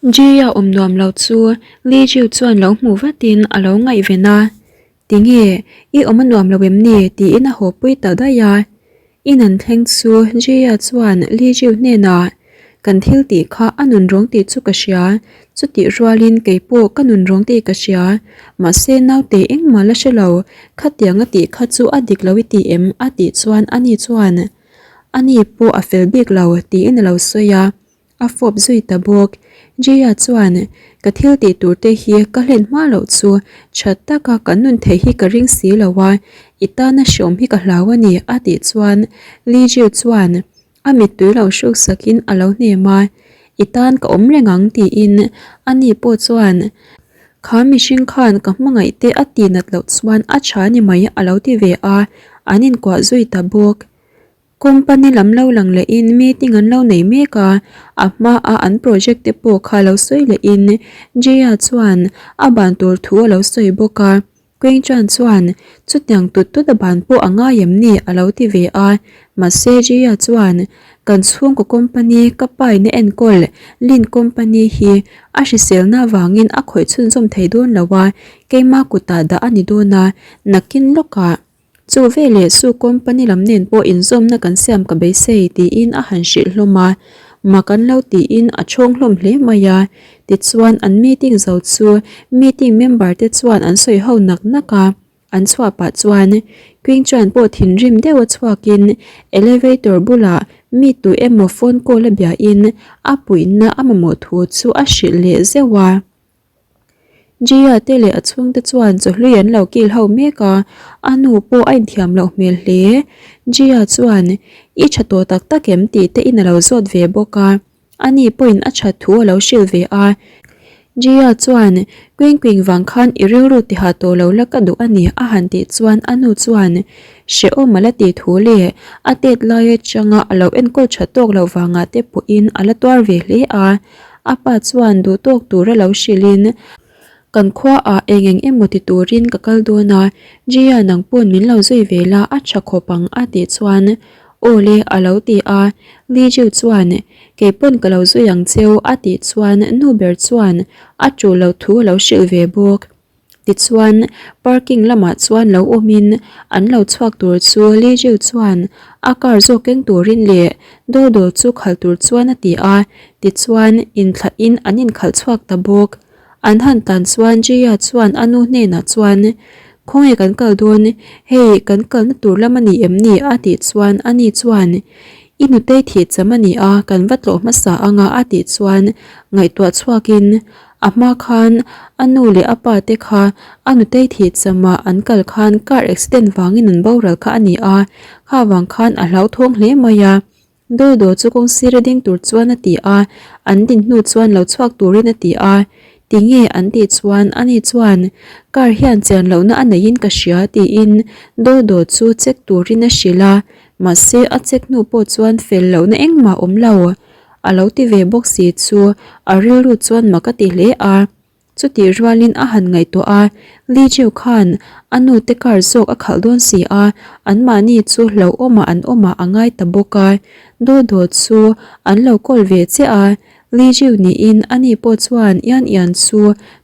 Jia awm nuam lo chu Li Jiu chuan lo hmu vatin a lo ngaihven a, Tinge, i awm a nuam lo em ni? tiin a haw pui ta daih a. In an thleng chu Jia chuan Li Jiu hnenah, Kan thil tih kha a nun rawng tih chu ka hria, chutih rualin kei pawh ka nun rawng tih ka hria, mahse naute engmah la hre lo, khatiang a tih kha chu a dik lo i ti em? a tih chuan ani chuan, Ani pawh a fel bik lo tiin a lo sawi a. A fawp zui ta bawk. Jaya chuan, Ka thil tih tur te hi ka hlen hma loh chu tha taka kan nun theih hi ka ring si lo a, i tana hreawm hi ka hlau a ni, a tih chuan Li Jiu chuan a mittui lo hruk sakin a lo hnem a, I tan ka awm reng ang tiin ani pawh chuan Kha mihring khan ka hmangaih te a tih nat loh chuan a tha ni mai a lo ti ve a, an inkuah zui ta bawk. Company lam lo lang lehin meeting an lo nei mek a, a hmaa an project te pawh kha lo sawi lehin Jaya chuan a ban tur thu a lo sawi bawk a, Quentin chuan chutiang tut tut a ban pawh a ngai em ni a lo ti ve a, mahse Jaya chuan kan chhungkaw company ka paina enkawl Lin company hi a hriselna avangin a khawih chhunzawm thei dawn lo a, keima kutah dah a ni dawn a, nakin lawkah Chu veleh Su company lam nen pawh inzawmna kan siam ka beisei tiin a han hrilh hlawm a, mak an lo tiin a chhawng hlawm hle mai a. Tichuan an meeting zo chu meeting member te chuan an sawi ho nak nak a, an chhuah pah chuan Queen chuan pawh thinrim deuh a chhuakin elevator bulah mi tu emaw phone call a biain a puihna a mamawh thu chu a hrilh leh zeuh a. Jia te leh a chhungte chuan chawhlui an lo kil ho mek a, a nu pawh a inthiam loh hmel hle. Jia chuan, I tha tawh tak tak em? tih te in a lo zawt ve bawk a, ani pawhin a that thu a lo hrilh ve a. Jia chuan, Quing Quing vang khan i rilru tiha tawh lo la ka duh a ni a han tih chuan a nu chuan, Hrehawm a la tih thu leh a tet lai atanga a lo enkawl tha tawk loh vangah te pawhin a la tuar ve hle a. A pa chuan duh tawk tura lo hrilhin, Kan khuaah eng eng emaw ti turin ka kal dawn a, Jia nang pawn min lo zui ve la a tha khawp ang a tih chuan, Aw le a lo ti a, Li Jiu chuan, Kei pawn ka lo zui ang cheu a tih chuan nu ber chuan a tul loh thu a lo hrilh ve bawk. Tichuan, parking lamah chuan lo awmin an lo chhuak tur chu Li Jiu chuan a car zawk keng turin leh Dodo chu khalh tur chuan a ti a, tichuan inthlahin an inkhalh chhuak ta bawk. An han tan chuan Jia chuan a nu hnenah chuan, Khawnge kan kal dawn? Hei, kan kalna tur lam a ni em ni? a tih chuan ani chuan, I nutei thih cham a ni a, kan va tlawh hmasa anga a tih chuan ngaihtuah chhuakin A hma khan a nu leh a pa te kha a nutei thih chamah an kal khan car accident vangin an boral kha a ni a, kha vang khan a hlauthawng hle mai a. Dodo chu kawng sira ding tur chuan a ti a, an din hnu chuan lo chhuak turin a ti a. Tinge an tih chuan ani chuan car hian chian lohna a neihin ka hria tiin Dodo chu check turin a hrilh a, mahse a check hnu pawh chuan fel lohna engmah a awm lo. A lo ti ve bawk si chu a rilru chuan mak a ti hle a. Chutih rualin a han ngaihtuah a, Li Jiu khan a nu te car zawk a khalh dawn si a, anmahni chu hlauhawmah an awmah a ngai ta bawk a. Daw daw chu an lo call ve chiah a, Li Jiu niin ani pawh chuan Ian Ian chu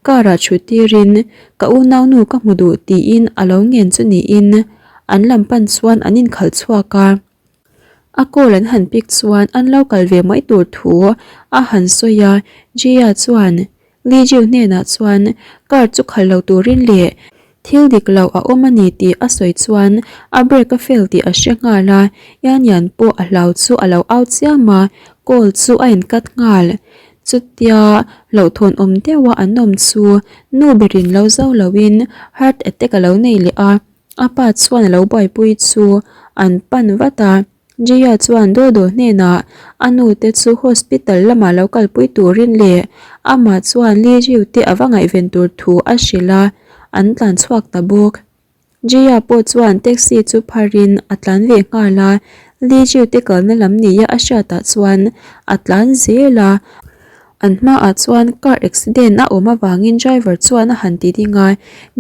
car ah thut tirin ka unaunu ka hmu duh tiin a lo ngen chu niin an lam pan chuan an inkhalh chhuak a. A call an han pick chuan an lo kal ve mai tur thu a han sawi a, Jia chuan Li Jiu hnenah chuan car chu khalh lo turin leh thil dik lo a awm a ni tih a sawi chuan a brake a fail tih a hre nghal a, Yan Yan pawh a hlau chu a lo au chiam a, call chu a in cut nghal. Chutia hlauhthawn awm deuha an awm chu nu berin lo zo loin heart attack a lo nei leh a. A pa chuan a lo buaipui chu an pan vat a, Jaya chuan Dodo hnenah a nu te chu hospital lamah lo kalpui turin leh amah chuan Li Jiu te a va ngaihven tur thu a hrilh a, an tlan chhuak ta bawk. Jaya pawh chuan taxi chu pharin a tlan ve nghal a, Li Jiu te kalna lam nia a hriatah chuan a tlan zel a. An hmaah chuan car accident a awm avangin driver chuan a han ti ding a,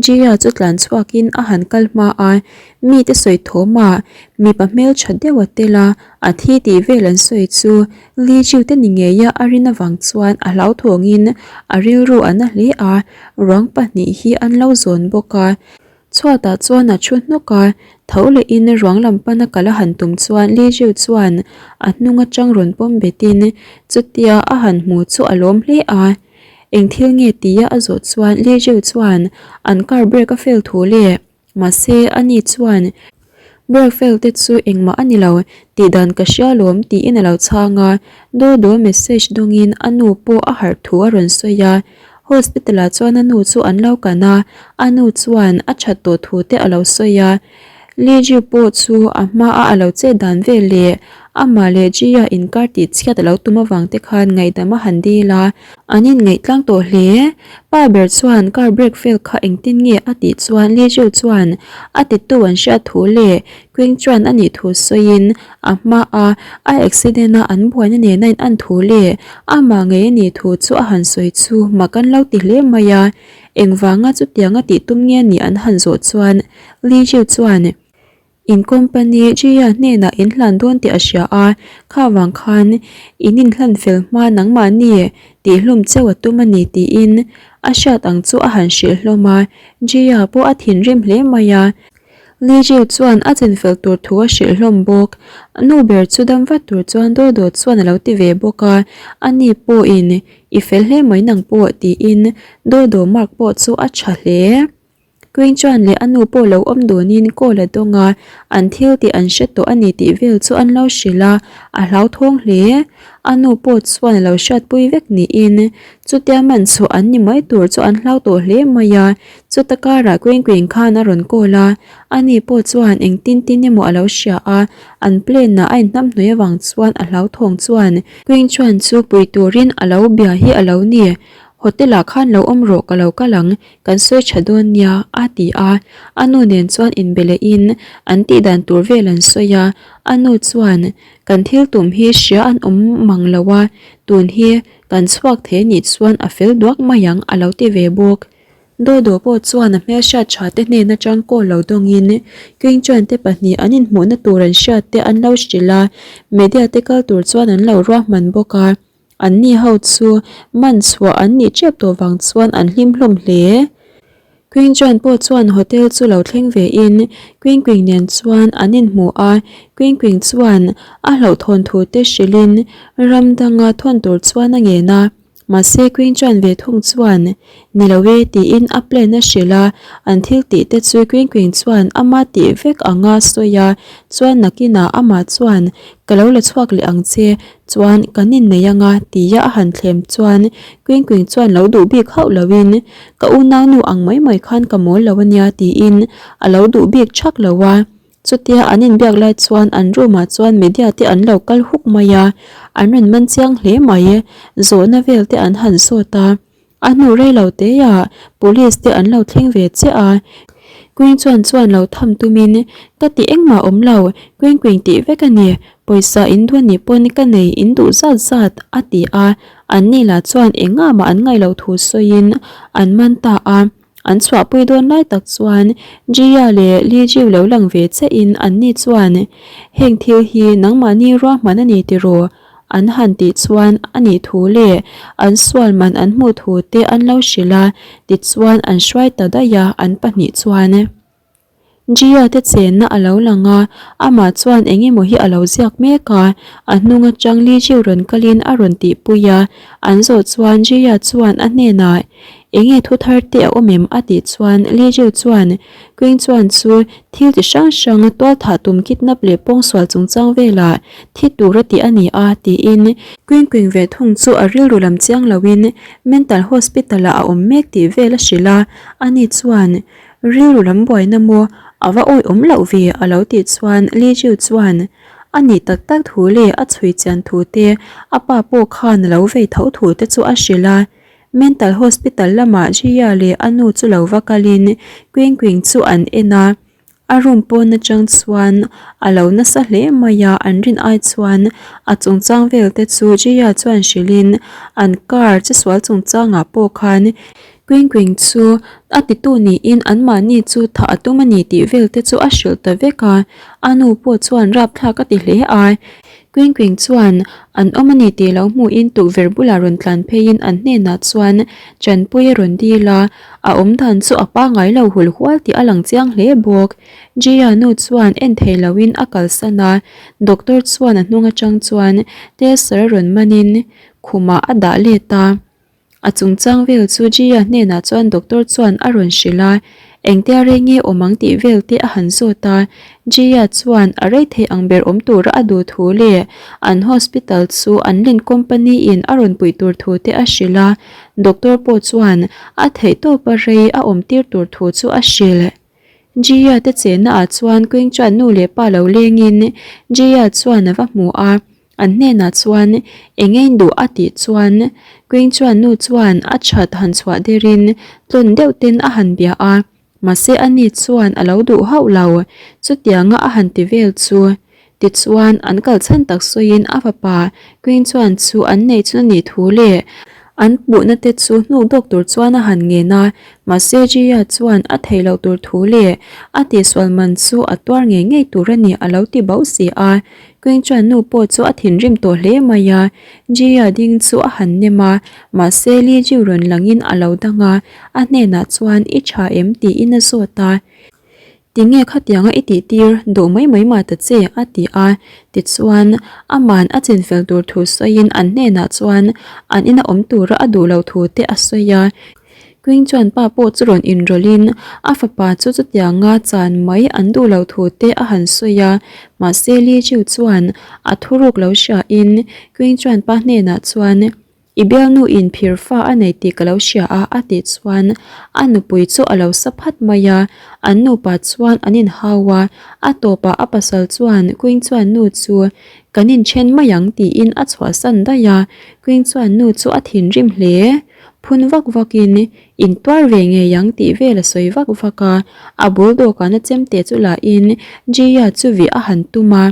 Jia chu tlan chhuakin a han kal hma a, mite sawi thawmah mipa hmeltha deuh a tel a, a thi tih vel an sawi chu Li Jiu te ni ngeia a rin avang chuan a hlauthawngin a rilru a na hle a, ruang pahnih hi an lo zawn bawk a. Chhuatah chuan a thu hnawk a, tho lehin ruang lam pana kal a han tum chuan Li Jiu chuan a hnung atang rawn pawm betin chutia a han hmu chu a lawm hle a. Eng thil nge tia a zawh chuan Li Jiu chuan an car brake a fail thu le, mahse ani chuan brake fail te chu engmah a ni lo tih dan ka hria lawm tiin a lo chhang a, Dodo message dawngin a nu pawh a harh thu a rawn sawi a. Hospital ah chuan a nu chu an lo kan a, a nu chuan a that tawh thu te a lo sawi a. Li Jiu pawh chu a hma a a lo chet dan vel leh amah leh Jia inkar tih chhiat a lo tum avang te khan ngaihdam a han dil a, an inngaih tlang tawh hle. Pa ber chuan car brake fail kha engtin nge a tih chuan Li Jiu chuan a titu an hriat thu leh Queen chuan a nih thu sawiin a hma a, a accident a an buaina nena in an thu leh amah ngei a nih thu chu a han sawi chu mak an lo ti hle mai a, engvanga chutianga tih tum nge nih an han zawh chuan Li Jiu chuan in company Jia hnenah in hlan dawn tih a hria a, kha vang khan in inhlan fel hma nangmahni tihhlum cheu a tum a ni tiin a hriat ang chu a han hrilh hlawm a, Jia pawh a thinrim hle mai a. Li Jiu chuan a chinfel tur thu a hrilh hlawm bawk. Nu ber chu dam vat tur chuan daw daw chuan a lo ti ve bawk a, ani pawhin i fel hle mai nang pawh tiin daw daw mark pawh chu a tha hle. Queen chuan leh a nu pawh lo awm dunin call a dawng a, an thil tih an hre tawh a ni tih vel chu an lo hrilh a, a hlauthawng hle. A nu pawh chuan a lo hriatpui vek niin chutia man chhuah an ni mai tur chu an hlau tawh hle mai a, Chuta karah Queen Queen khan a rawn call a, ani pawh chuan engtin tin emaw a lo hria a, an plane ah a inhnamhnawih avang chuan a hlauthawng chuan Queen chuan chu pui turin a lo bia hi a lo ni, hotel ah khan lo awm rawh ka lo kal ang, kan sawi tha dawn nia a ti a, a nu nen chuan inbe leh in an tih dan tur vel an sawi a, a nu chuan kan thil tum hi hria an awm mang lo a, tun hi kan chhuak thei anih chuan a fel duak mai ang a lo ti ve bawk. Dodo pawh chuan a hmelhriat tha te hnen atang call lo dawngin King Chuan te pahnih an inhmuhna tur an hriat te an lo hrilh a, media te kal tur chuan an lo ruahman bawk a, anni ho chu man chhuah an nih tep tawh vang chuan an hlim hlawm hle. King Chuan pawh chuan hotel chu lo thleng ve in Queen Queen nen chuan an inhmu a, Queen Queen chuan a hlauhthawn thu te hrilhin ram danga thawn tur chuan a ngen a. Mahse Queen chuan ve thung chuan, Ni lo e, tiin a plan a hrilh a, an thil tih te chu Queen Queen chuan ama tih vek anga sawi a, chuan nakinah amah chuan, Ka lo la chhuak leh ang che, chuan kan innei anga, tia a han thlem chuan Queen Queen chuan lo duh bik hauh loin, Ka unaunu ang mai mai khan ka mawl lo ania, tiin a lo duh bik thak lo a. Chutia an inbiak lai chuan an room ah chuan media te an lo kal huk mai a, an rawn man chiang hle mai. Zawhna vel te an han zawt a, a hnu rei lo te ah police te an lo thleng ve chiah a. Queen chuan chuan lo tham tumin, Ka ti engmah awm lo, Queen Queen tih vek a ni, pawisa in duh anih pawn ka nei in duh zat zat a ti a, an ni lah chuan engah mah an ngaih loh thu sawiin an man ta a. An chhuahpui dawn lai tak chuan Jia leh Li Jiu lo lang ve chiahin anni chuan, Heng thil hi nangmahni ruahman a ni tiraw? an han tih chuan a nih thu leh an sual man an hmuh thu te an lo hrilh a, tichuan an hruai ta daih a an pahnih chuan. Jia te chenna a lo lang a, amah chuan eng emaw hi a lo ziak mek a, a hnung atang Li Jiu rawn kalin a rawn tihpui a, an zawh chuan Jia chuan a hnenah Eng nge thu thar te a awm em? a tih chuan Li Jiu chuan Queen chuan chu thil ti hrang hrang tual thah tum kidnap leh pawngsual chungchang velah thi tur a tih a ni a tiin Queen Queen ve thung chu a rilru lam chiang loin mental hospital ah a awm mek tih vel a hrilh a, ani chuan Rilru lam buaina maw a va awihawm loh ve a lo tih chuan Li Jiu chuan a nih tak tak thu leh a chhui chian thu te a pa pawh khan a lo vei tho thu te chu a hrilh a. Mental hospital lamah Jia leh a nu chu lo va kalin Queen Queen chu an en a. A room pawn atang chuan a lo nasa hle mai a, an rin ai chuan a chungchang vel te chu Jia chuan hrilhin an car che sual chungchangah pawh khan Queen Queen chu a titu niin anmahni chu thah a tum a ni tih vel te chu a hrilh ta vek a, a nu pawh chuan rapthlak a ti hle a. Queen Queen chuan an awm a ni tih lo hmuhin tukverh bulah rawn tlan pheiin an hnenah chuan Chanpui a rawn dil a, a awm dan chu a pangngai lo hul hual tih a lang chiang hle bawk. Jia nu chuan en thei loin a kalsan a, doctor chuan a hnung atang chuan tester a rawn manin khumah a dah let a. A chungchang vel chu Jia hnenah chuan doctor chuan a rawn hrilh a, engtia rei nge awm ang tih vel te a han zawt a, Jia chuan a rei thei ang ber awm tura a duh thu leh an hospital chu an lin company in a rawn puih tur thu te a hrilh a, doctor pawh chuan a theih tawpa rei a awm tir tur thu chu a hrilh. Jia te chenna ah chuan Queen chuan nu leh pa lo lengin Jia chuan a va hmu a, An hnenah chuan eng ein duh a tih chuan Queen chuan nu chuan a that han chhuah derin tlawn deuh ten a han bia a, mahse ani chuan a lo duh hauh lo, chutianga a han ti vel chu. Tichuan an kal chhan tak sawiin a fapa Queen chuan chu an neih chun a nih thu leh an puhna te chu hnuk dawk tur chuan a han ngen a, mahse Jia chuan a theih loh tur thu leh a tihsual man chu a tuar ngei ngei tur a ni a lo ti bauh si a. Queen chuan nu pawh chu a thinrim tawh hle mai a, Jia ding chu a han nem a, mahse Li Jiu rawn langin a lo dang a, a hnenah chuan i tha em tiin a zawt a. Tinge khatianga i tih tir duh mai mai mah ta che a ti a, tichuan aman a chinfel tur thu sawiin an hnenah chuan an ina awm tura a duh loh thu te a sawi a. Queen chuan pa pawh chu rawn inrawlhin a fapa chu chutianga chan mai an duh loh thu te a han sawi a, mahse Li Jiu chuan a thuruk lo hriain Queen chuan pa hnenah chuan I bialnu in phir fa a nei tih ka lo hria a a tih chuan a nupui chu a lo sa phat mai a, an nupa chuan an inhau a, a tawpah a pasal chuan Queen chuan nu chu kan inthen mai ang tiin a chhuahsan daih a, Queen chuan nu chu a thinrim hle. Phun vak vakin, In tuar ve ngei ang tih vel a sawi vak vak a, a bul dawhkan a chemte chu lahin Jia chu vih a han tum a,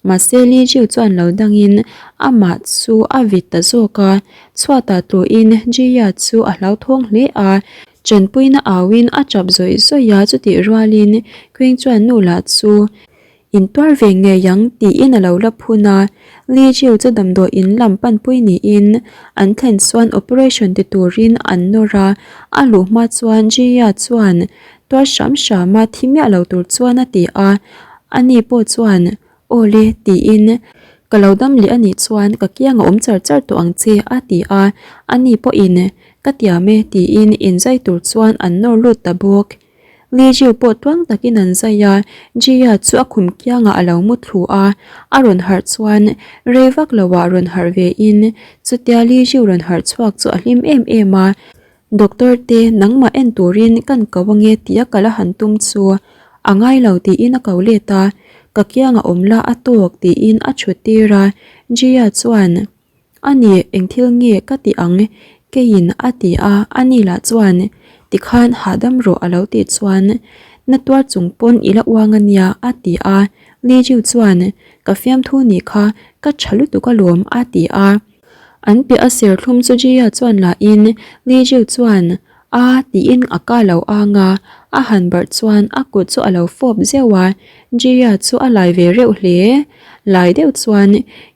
mahse Li Jiu chuan lo dangin amah chu a vit ta zawk a, chhuatah tluin Jia chu a hlauthawng hle a, tanpuina auin a tap zawih zawih a, chutih rualin Queen chuan nu lah chu In tuar ve ngei ang tiin a lo la phun a, Li Jiu chu damdawi in lam panpui niin an thlen chuan operation ti turin an nawr a, a luh hma chuan Jia chuan tuar hram hram a thi miah lo tur chuan a ti a, ani pawh chuan Aw le tiin ka lo dam leh anih chuan ka kiang a awm char char tawh ang che a ti a, ani pawhin ka tiam e tiin inzai tur chuan an nawr lut ta bawk. Li Jiu pawh tuang takin an zai a, Jia chu a khum kiangah a lo mu thlu a, a rawn harh chuan rei vak loah rawn harh ve in chutia Li Jiu rawn harh chhuak chu a hlim em em a, Doctor te nangmah en turin kan ko ange tia kal a han tum chu a ngai lo tiin a ko let a, ka kiangah awm la a tawk tiin a thut tir a, Jia chuan. A ni, eng thil nge ka ti ang? Keiin a ti a, ani lah chuan, Tikhan hahdam rawh a lo tih chuan, Na tuar chung pawn i la uang a nia a ti a, Li Jiu chuan, Ka fiamthu nih kha, ka tha lutuk alawm a ti a. An piah a serthlum chu Jia chuan lahin Li Jiu chuan, A tiin a ka lo ang a, a han barh chuan a kut chu a lo fawp zeuh a, Jia chu a lai ve reuh hle. Lai deuh chuan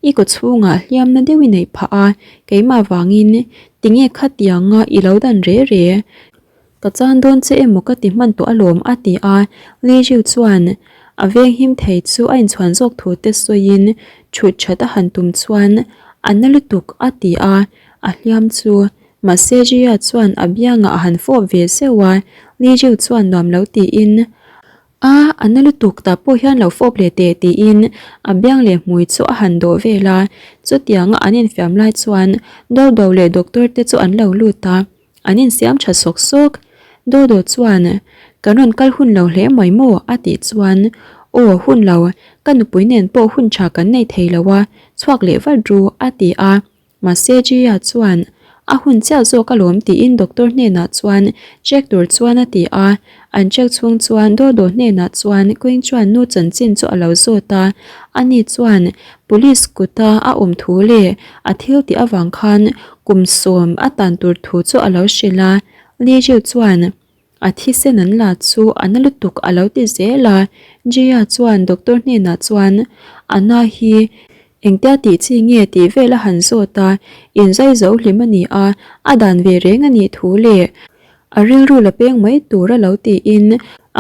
i kaw chhungah hliamna deuh i neih phah a, keimah vangin tinge khatianga i lo dan re re. Ka chan dawn che emaw ka ti hman tawh alawm a ti a, Li Jiu chuan a venghim thei chu a inchhuan zawk thu te sawiin thut that a han tum chuan a na lutuk a ti a, a hliam chu Mahse Jia chuan a biangah a han fawp ve zeuh a, Li Jiu chuan nuam lo tiin, A, a na lutuk tah pawh hian lo fawp leh teh tiin a biang leh hmui chu a han dawh vel a. Chutianga an infiam lai chuan Dodo leh doctor te chu an lo lut a, an insiam tha sawk sawk. Dodo chuan, Kan rawn kal hun lo hle mai maw? a tih chuan, Aw, hun lo, ka nupui nen pawh hun tha kan nei thei lo a, chhuak leh vat ru a ti a. Mahse Jia chuan a hun chiah zawk alawm tiin doctor hnenah chuan check tur chuan a ti a, An check chhung chuan Dodo hnenah chuan Queen chuan nu chanchin chu a lo zawt a, ani chuan police kuta a awm thu leh a thil tih avang khan kum sawm a tan tur thu chu a lo hrilh a. Li Jiu chuan a thisen an la chu a na lutuk a lo ti zel a, Jia chuan doctor hnenah chuan a na hi Engtia tih chi nge tih vel a han zawt a, inzai zo hlim a ni a, a dan ve reng a nih thu leh a rilru la peng mai tur a lo tiin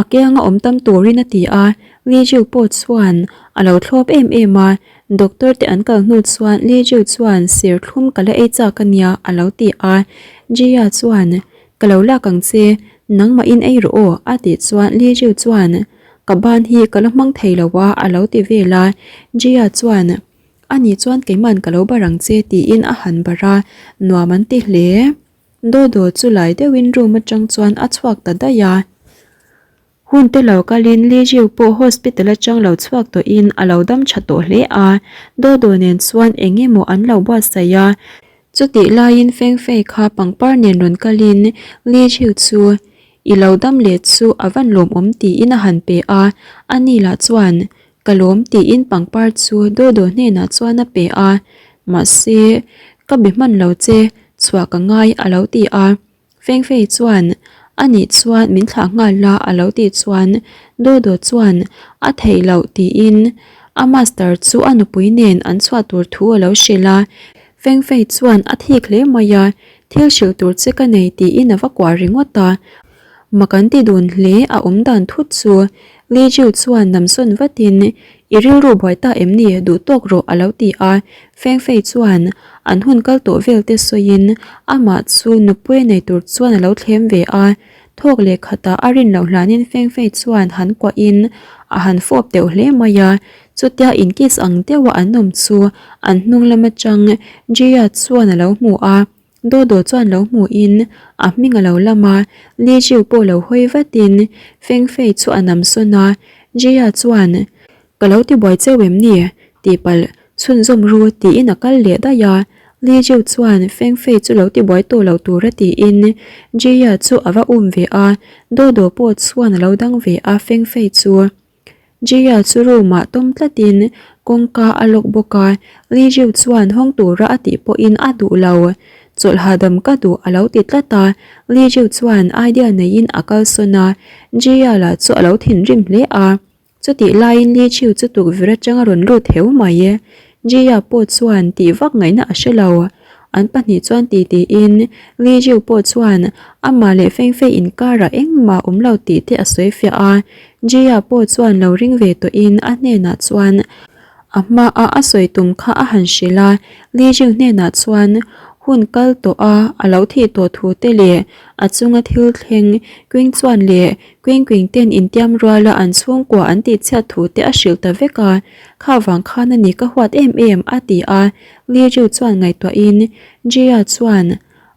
a kianga awm tam turin a ti a, Li Jiu pawh chuan a lo thlawp em em a, doctor te an kal hnu chuan Li Jiu chuan serthlum ka la ei chak a nia a lo ti a, Jia chuan Ka lo lak ang che, nangmahin ei rawh aw a tih chuan Li Jiu chuan Ka ban hi ka la hmang thei lo a a lo ti vel a, Jia chuan Ani chuan keiman ka lo bar ang che tiin a han bar a, nuam an ti hle. Dodo chu lai deuhin room atang chuan a chhuak ta daih a. Hun te lo kalin Li Jiu pawh hospital atang lo chhuak tawhin a lo dam tha tawh hle a, Dodo nen chuan eng emaw an lo buatsaih a. Chutih laiin Feng Fei kha pangpar nen rawn kalin Li Jiu chu I lo dam leh chu a van lawmawm tiin a han pe a, ani lah chuan Ka lawm tiin pangpar chu Dodo hnenah chuan a pe a, mahse ka be hman lo che, chhuah ka ngai a lo ti a. Fengfei chuan Anih chuan min thlah nghal la a lo tih chuan Dodo chuan A theih loh tiin a master chu a nupui nen an chhuah tur thu a lo hrilh a. Fengfei chuan a thik hle mai a, thil hrilh tur che ka nei tiin a va kuah ringawt a. Mak an ti dun hle a awm dan thut chu Li Jiu chuan namsawn vatin I rilru buai ta em ni duh tawk rawh a lo ti a, Fengfei chuan an hun kal tawh vel te sawiin amah chu nupui nei tur chuan a lo thlem ve a, thawk leh khatah a rin loh hlanin Fengfei chuan han kuahin a han fawp deuh hle mai a, chutia in kiss ang deuha an awm chu an hnung lam atang Jia chuan a lo hmu a. Dodo chuan lo hmuhin a hming a lo lam a, Li Jiu pawh lo hawi vatin Feng Fei chu a nam sawn a, Jia chuan, Ka lo ti buai cheu em ni? tih palh chhunzawm ru tiin a kal leh daih a, Li Jiu chuan Feng Fei chu lo ti buai tawh lo tura tiin Jia chu a va um ve a, Dodo pawh chuan a lo dang ve a Feng Fei chu. Jia chu room ah tawm tlatin kawngka a lock bawk a, Li Jiu chuan hawng tura a tih pawhin a duh lo. Chawlh hahdam ka duh a lo ti tlat a, Li Jiu chuan idea neiin a kalsawn a, Jia lah chu a lo thinrim hle a. Chutih laiin Li Jiu chu tukverh atang a rawn lut heu mai. Jia pawh chuan tih vak ngaihna a hre lo. An pahnih chuan ti tiin Li Jiu pawh chuan amah leh Feng Fei inkarah engmah awm lo tih te a sawi fiah a. Jia pawh chuan lo ring ve tawhin a hnenah chuan a hmaa a sawi tum kha a han hrilh a. Li Jiu hnenah chuan hun kal tawh a a lo thih tawh thu te leh a chunga thil thleng Queen chuan leh Queen Queen ten intiam ruala an chhungkua an tihchhiat thu te a hrilh ta vek a. Kha vang khan a ni ka huat em em a ti a. Li Jiu chuan ngaihtuahin Jia chuan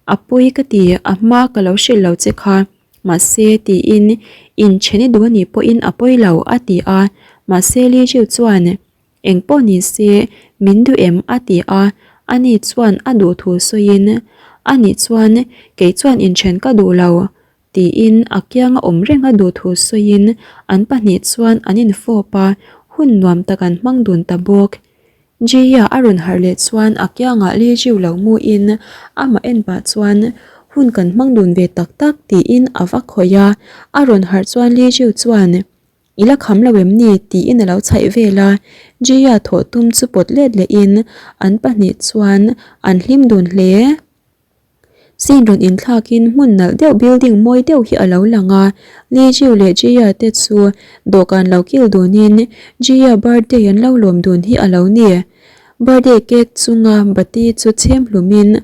A pawi ka ti, a hma ka lo hrilh lo che kha. Mahse tiin inchhen i duh anih pawhin a pawi lo a ti a. Mahse Li Jiu chuan Eng pawh ni se min duh em a ti a, ani chuan a duh thu sawiin Anih chuan kei chuan inchhen ka duh lo. Tiin a kianga awm reng a duh thu sawiin an pahnih chuan an infawp a, hun nuam tak an hmang dun ta bawk. Jia a rawn harh leh chuan a kiangah Li Jiu lo muin amah en pah chuan hun kan hmang dun ve tak tak tiin a va khawih a, a rawn harh chuan Li Jiu chuan I la kham lo em ni? tiin a lo chhaih vel a, Jia thawh tum chu pawt let lehin an pahnih chuan an hlim dun hle. Scene rawn inthlakin hmun nalh deuh building mawi deuh hi a lo lang a, Li Jiu leh Jia te chu dawhkan lo kil dunin Jia birthday an lo lawm dun hi a lo ni. Birthday cake chunga bati chu chhem hlumin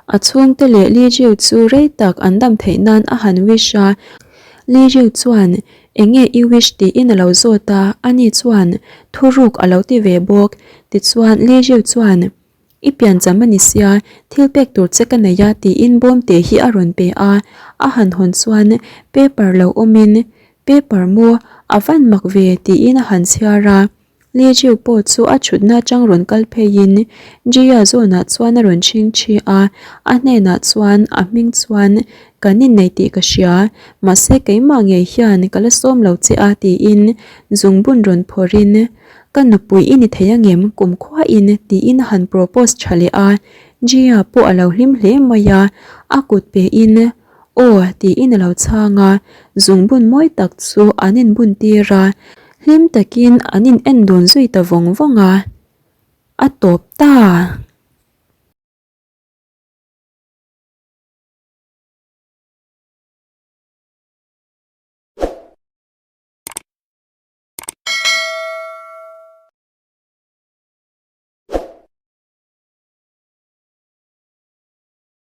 a chhungte leh Li Jiu chu rei tak an dam theih nan a han wish a, Li Jiu chuan eng nge i wish tiin a lo zawt a, ani chuan thuruk a lo ti ve bawk. Tichuan Li Jiu chuan. I piancham a ni sia, thil pek tur che ka nei a tiin bawm te hi a rawn pe a, a han hawn chuan paper lo awmin paper maw a van mak ve tiin a han chhiar a. Li Jiu pawh chu a thutna atang rawn kal pheiin Jia zawnah chuan a rawn chhing thi a, a hnenah chuan a hming chuan Kan innei tih ka hria, mahse keimah ngei hian ka la sawm lo che a tiin zungbun rawn phawrhin Ka nupui i ni thei angem kumkhuain tiin a han propose tha leh a, Jia pawh a lo hlim hle mai a, a kut pehin Aw tiin a lo chhang a, zungbun mawi tak chu an inbun tir a, hlim takin an in en dun zui ta vawng vawng a, a tawp ta.